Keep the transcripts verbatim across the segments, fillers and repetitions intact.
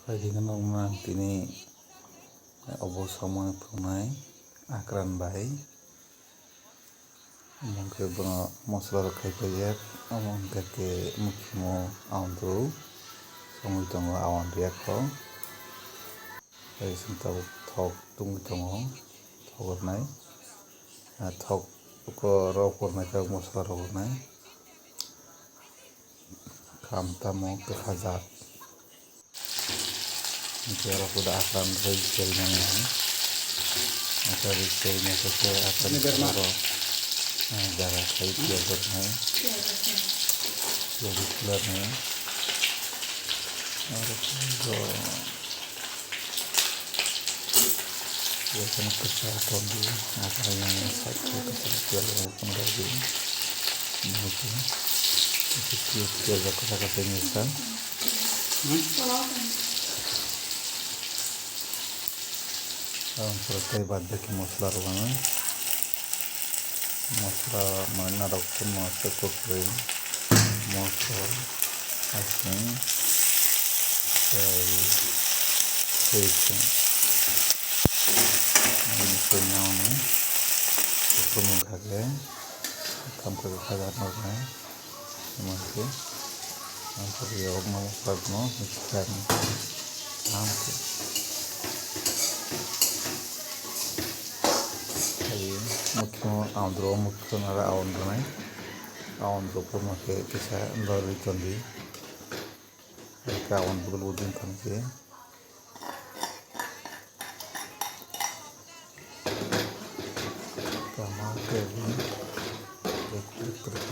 Phaidi gwnang ang tini obo samung phunai akran bai. Omo khe bono mosola rok khai paijak. Omo hwnkha khe mukhimo aondru songwi tongo, aondru yakho. Tei chwng tabuk thok tungwi tongo, thok rwnai. Ah, thok ko rok rwnai, tabuk mosola rok rwnai. Kham tamo kwkha jaat. Hwnkhe oro kuda akran rwi kelnani. Akran rwi kelnai khe akran oro, ah, jaga khai piyaj rok nai. Piyaj rok nai. Oro kuda Yakan kisa tondi, apa yang sakit kisa jual yang pun dari. Mungkin itu kisa kisa kisa nyesal. Ang pura tai bad baki masala rok ano. Masala mana rok pun masuk kok. Moso, asing, tei, tei sing. Ini punya ini, hukum kage, kam kage kage apa kan? Masih, masih ya, mau kagno, mesti kagno. Amke. Ai, mukino aondro, mukino nara aondro nai. Aondro ko mukhe kisa lorwi tondi. Ka aondro ko lodin thamse. Kama ke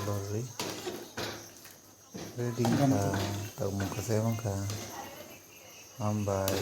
lorwi. Ready ka, tak mukha sai mangkha. Hambai.